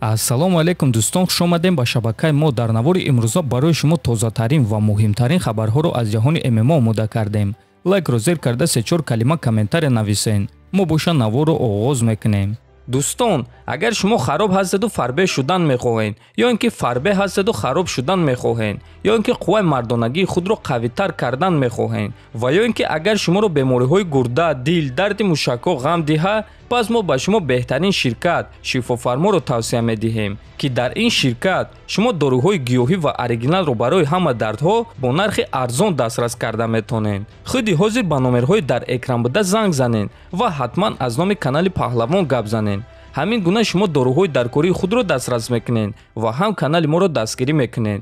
Ассалому алайкум дӯстон, хуш омадем ба шабакаи мо. Дар навори имрӯза барои шумо тозатарин ва муҳимтарин хабарҳоро аз ҷаҳони ММА омода кардем. Лайкро зер карда се-чор калима комментария нависен. Мо боша наворро оғоз мекунем. Дӯстон, агар шумо хароб ҳастеду фарбе шудан мехоҳед, ё ин ки фарбе ҳастеду хароб шудан мехоҳед, ё ин ки қувваи мардонагии худро қавитар кардан мехоҳед, ва ё ин ки агар шуморо бемориҳои гурда, дил, дарди мушакҳо ғам диҳад, пас мо ба шумо беҳтарин ширкат Шифофарморо тавсия медиҳем, ки дар ин ширкат шумо доруҳои гиёҳӣ ва оригиналро барои ҳама дардҳо бо нархи арзон дастрас карда метавонед. Худи ҳозир ба номерҳои дар экран буда занг занед ва ҳатман аз номи канали Паҳлавон гап занед. Ҳамин гуна шумо доруҳои даркории худро дастрас мекунед ва ҳам канали моро дастгирӣ мекунед.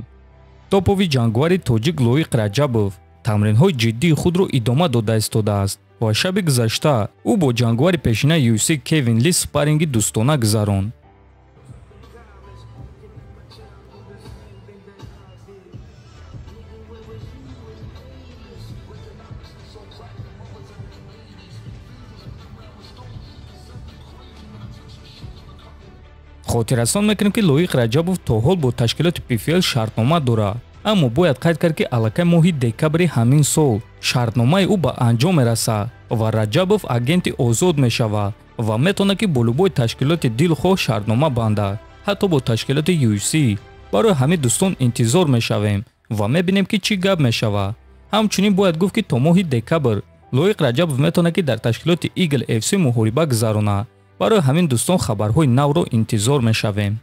Топови ҷангвари тоҷик Лоиқ Раҷабов тамринҳои ҷиддии худро идома дода истодааст ва шаби гузашта ӯ бо ҷангвари пешинаи UFC Кевин Ли спарринги дӯстона гузаронд. Хотиррасон мекунем, ки Лоиқ Раҷабов то ҳол бо ташкилоти PFL шартнома дорад, аммо бояд қайд кард, ки аллакай моҳи декабри ҳамин сол шартномаи ӯ ба анҷом мерасад ва Раҷабов агенти озод мешавад ва метавонад, ки бо любой ташкилоти дилхоҳ шартнома бандад, ҳатто бо ташкилоти UFC. Барои ҳамин дӯстон интизор мешавем ва мебинем, ки чӣ гап мешавад. Ҳамчунин бояд гуфт, ки то моҳи декабр Лоиқ Раҷабов метавонад, ки дар ташкилоти Eagle FC муҳориба гузаронад. Барои ҳамин дӯстон хабарҳои навро интизор мешавем.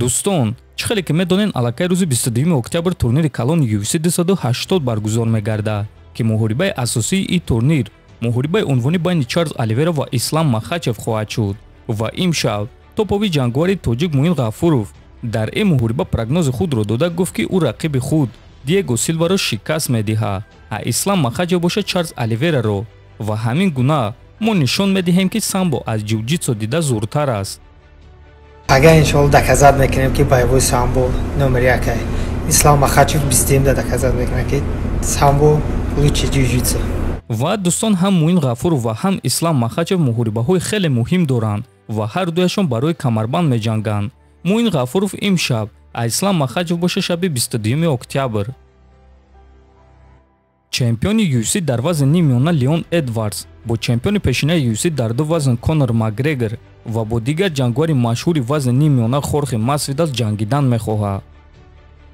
Дӯстон, чӣ хеле ки медонед, аллакай рӯзи 22 октябр турнири калони UFC 280 баргузор мегардад, ки муҳорибаи асосии ин турнир муҳорибаи унвонӣ байни Чарлз Оливера ва Ислам Махачев хоҳад шуд. Ва имшаб топови ҷангвари тоҷик Муин Ғафуров дар ин муҳориба прогнози худро дода гуфт, ки ӯ рақиби худ Диего Силваро шикаст медиҳад, а Ислам Махачев бошад Чарлз Оливераро. Ва ҳамин гуна мо нишон медиҳем, ки самбо аз ҷиу-ҷитсу дида зуртар аст. Агар иншоалло доказать мекунем, ки боевой самбо номер як ай. Ислам Махачев бистем да доказать мекунад, ки самбо лучше ҷиу-ҷитсу. Ва дӯстон, ҳам Муин Ғафуров ва ҳам Ислам Махачев муҳорибаҳои хеле муҳим доранд ва ҳар дуяшон барои камарбанд меҷанганд. Муин Ғафуров имшаб, а Ислам Махачев боша шаби 22 октябр. Чемпиони UFC дар вазни ниммиёна Леон Эдвардс бо чемпиони пешинаи UFC дар ду вазн Конор Макгрегор ва бо дигар ҷангвари машҳури вазни ниммиёна Хорхе Масвидал ҷангидан мехоҳад.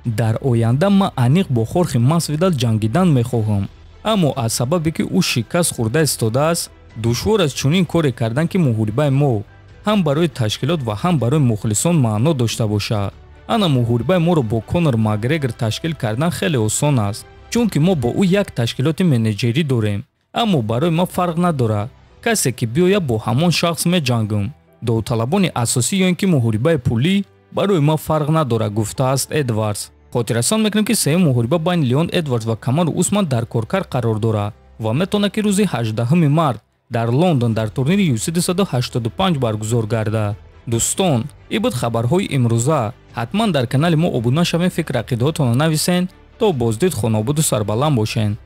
Дар оянда ман аниқ бо Хорхе Масвидал ҷангидан мехоҳам, аммо аз сабабе ки ӯ шикаст хӯрда истодааст, душвор аст чунин коре кардан, ки муҳорибаи мо ҳам барои ташкилот ва ҳам барои мухлисон маъно дошта бошад. Ана муҳорибаи моро бо Конор Макгрегор ташкил кардан хеле осон аст, чунки мо бо ӯ як ташкилоти менеҷерӣ дорем, аммо барои ман фарқ надорад, касе ки биёяд бо ҳамон шахс меҷангам. Довталабони асосӣ ё ин ки муҳорибаи пулӣ барои ман фарқ надорад, гуфтааст Эдвардс. Хотиррасон мекунем, ки сеюм муҳориба байни Леон Эдвардс ва Камару Усман дар коркар қарор дорад ва метавонад, ки рӯзи 18 март дар Лондон дар турнири UFC 285 баргузор гардад. Дӯстон, ин буд хабарҳои имрӯза. Ҳатман дар канали мо обуна шавед, фикр ақидаҳотонро нависен. То боздид хонободу сарбаланд бошен.